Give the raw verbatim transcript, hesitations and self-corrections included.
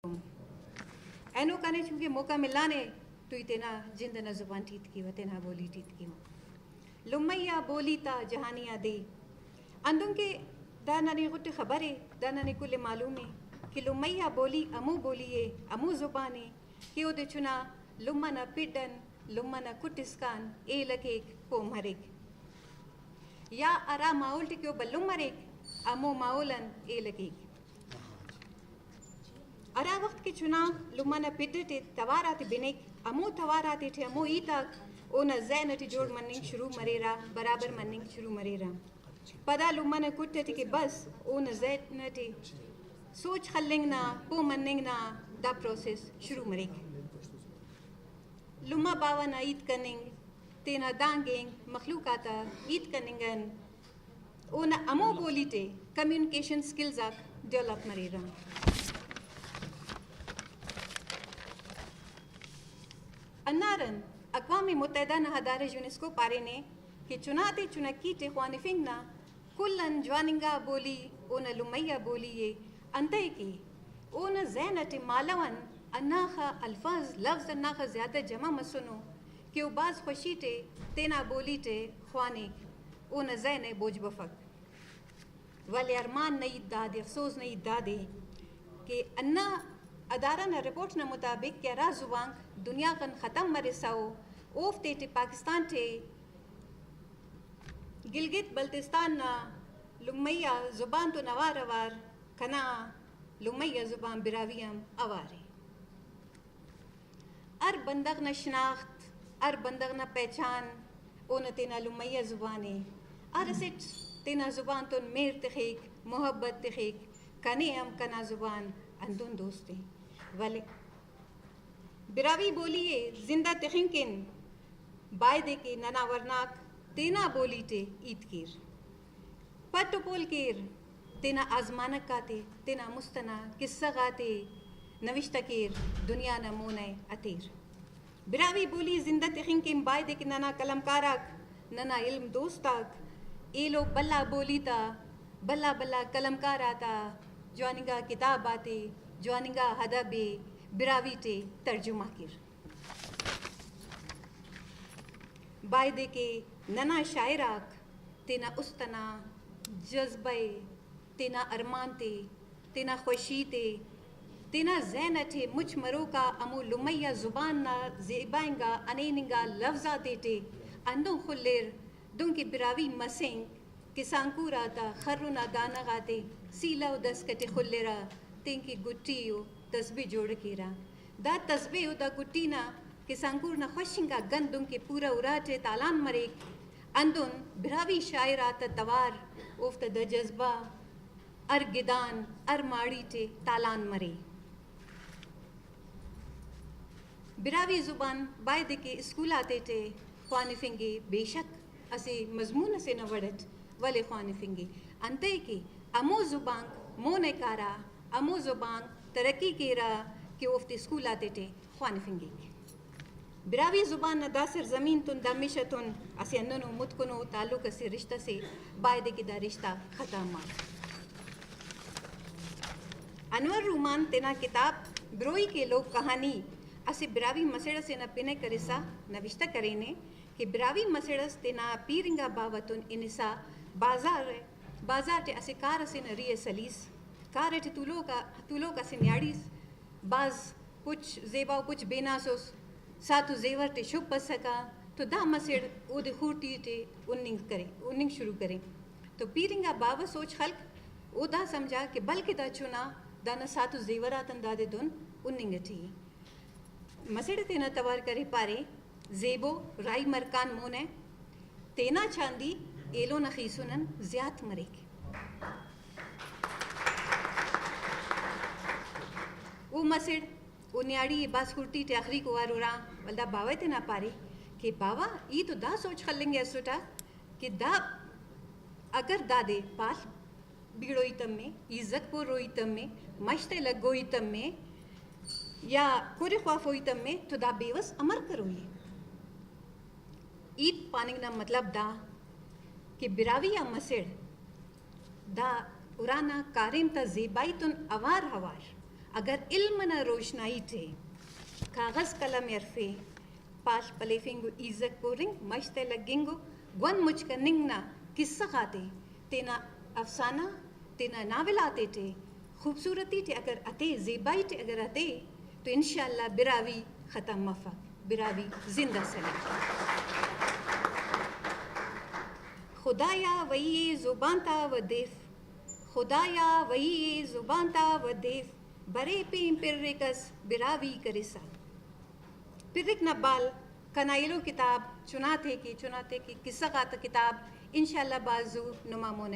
اینو کنے چونکہ موقع ملانے تو ای تینا جند ئنا زبان ٹی ہیت کیوہ، تینا بولی ٹی ہیت کیوہ۔ لمئی آ بولی تا جہانی آ دے۔ ہندن کہ دا ننے غٹ خبر ءِ، دا ننے کل ءِ معلوم ءِ کہ لمئی آ بولی ہمو بولی ءِ، ہمو زبان ءِ کہ اودے چنا لمہ نا پڈ آن، لمہ نا کٹ اسکان ہیل ءِ کیک، پہہ مریک، یا ہرا ماحول ٹی کہ او بھلن مریک، ہمو ماحول آن ہیل ءِ کیک۔ ہرا وخت کہ چنا لمہ نا پڈ ٹی توار آتے بنک، ہمو توار آتے ٹی ہمو ہیت آک اونا ذہن ٹی جوڑ مننگ شروع مریرہ، برابر مننگ شروع مریرہ۔ پدا لمہ نا کٹ ٹی کہ بس اونا ذہن ٹی سوچ خلنگ نا، پہہ مننگ نا دا پروسیس شروع مریک۔ لمہ باوہ نا ہیت کننگ، تینا دانگ اینگ، مخلوق آتا ہیت کننگ آن اونا ہمو بولی ٹی کمیونیکیشن سکلز آک ڈیولپ مریرہ۔ ہنداڑان اقوام متحدہ نا ادارہ یونیسکو پارینے کہ چناتے چنکی ٹی خوانفنگ نا کل آن جوان انگا بولی اونا لمئی آ بولی ءِ، انتئے کہ اونا ذہن اٹی مالو آن ہنداخہ الفاظ، لفظ ہنداخہ زیادہ جمع مسنو کہ او بھاز خوشی ٹی تینا بولی ٹی خوانیک، اونا ذہن ءِ بوجھ بفک۔ ولے ارمان نا ہیت دادے، افسوس نا ہیت دادے کہ ہندا ادارہ نا رپورٹ نا مطابق کہ ہرا زبانک دنیا غان ختم مرسا ءُ، اوفتے ٹی پاکستان ٹی گلگت بلتستان نا لمئی آ زبان تون اوار اوار کنا لمئی آ زبان براہوئی ہم اوار ءِ۔ ہر بندغ نا شناخت، ہر بندغ نا پہچان اونا تینا لمئی آ زبان ءِ۔ ہر اسٹ تینا زبان تون مہر تخیک، محبت تخیک، کنے ہم کنا زبان ہندن دوست ءِ۔ ولے براہوئی بولی ءِ زندہ تخنگ کن بایدے کہ ننا ورناک تینا بولی ٹی ہیت کیر۔ پٹ و پول کیر، تینا آزمانک آتے، تینا مست ئنا قصہ غاتے نوشتہ کیر، دنیا نا مون ءِ ہتیر۔ براہوئی بولی زندہ تخنگ کن بایدے کہ ننا قلمکار آک، ننا علم دوست آک ایلو بھلا بولی تا، بھلا بھلا قلمکار آتا جواننگا کتاب آتے، جواننگا ادب ءِ براہوئی ٹی ترجمہ کیر۔ بایدے کہ ننا شاعر آک تینا است ئنا جذبہ ءِ، تینا ارمان تے، تینا خوشی تے، تینا ذہن اٹی مچ مروکا ہمو لمئی آ زبان نا زیبا انگا ہنین انگا لوز آتے ٹی ہندن خلیر، دنکہ براہوئی مسنگ کسانکور آتا خرن آ دانہ غاتے سیلہ و دسک اٹی خلرہ، تینکہ گٹی و تسبے جوڑ کیرہ۔ دا تسبے و دا گٹی نا کسانکور نا خوش انگا گند دنکہ پورا اراٹی تالان مریک، ہندن براہوئی شاعر آتا توار، اوفتا دا جذبہ ہر گدان، ہر ماڑی ٹی تالان مرے۔ براہوئی زبان بایدے کہ اسکول آتے ٹی خوانفنگے، بے شک اسہ مضمون اسے نا وڑ اٹ، ولے خوانفنگے، انتئے کہ ہمو زبانک مون ءِ کارہ، ہمو زبانک ترقی کیرہ کہ اوفتے اسکول آتے ٹی خوانفنگک۔ براہوئی زبان نا دا سرزمین تون، دا مش اتون اسہ ہندنو متکنو تعلق اسے، رشتہ سے، بایدے کہ دا رشتہ ختم مف۔ انور رومان تینا کتاب بروئی کے لوک کہانی اسہ براہوئی مسڑ اسے نا پن ءِ کرسا نوشتہ کرینے کہ براہوئی مسڑ اس تینا پیر انگا باوہ تون ہنسا بازار، بازار ٹی اسہ کار اسے نا ری ءِ سلیس۔ کار ٹی تولوک آ، تولوک اسہ نیاڑی اس بھاز پچ زیبا و پچ بیناسس، ساعت و زیور تے شپ بسکہ، تو دا مسڑ اودے خورتی تے ہننگ کرے، ہننگ شروع کرے۔ تو پیر انگا باوہ سوچ خلک، او دا سمجھا کہ بلکہ دا چنا دانا ساعت و زیوراتان دادے دن ہننگ اٹی ءِ۔ مسڑ تینا توار کرے پارے، زیبو راہی مرکان مون ءِ، تینا چاندی ایلو نا خیسن آن زیات مریک۔ او مسڑ، او نیاڑی بھاز خڑتی ٹی آخریکو وار ہُرا، ولدا باوہ تینا پارے کہ باوہ، ای تو دا سوچ خلنگ ءِ اسٹہ کہ دا اگر دادے پال بیڑوئی تمے، ایزک پوروئی تمے، مش تے لگوئی تمے یا کر خواف ہوئی تمے تو دا بیوس امر کروئی۔ ہیت پاننگ نا مطلب دا کہ براہوئی آ مسڑ دا ارانا کاریم تا زیبائی تون اوار اوار اگر علم نا روشنائی ٹی کاغذ قلم ءِ ہرفے، پال پلیفنگ و ایزک پورنگ مش تے لگنگ و گوند مچ کننگ نا کسہ غاتے، تینا افسانہ، تینا ناول آتے ٹی خوبصورتی ٹی اگر ہتے، زیبائی ٹی اگر ہتے، تو انشاءاللہ براہوئی ختم مفک، براہوئی زندہ سلک۔ خدایا وئی ءِ زبان تا ودیف، خدایا وئی ءِ زبان تا ودیف، برے پین پرک اس براہوئی کرسا۔ پرک نا بال کنا ایلو کتاب چناتے کہ، چناتے کہ قصہ غاتا کتاب انشاءاللہ بھاز زو نما مونے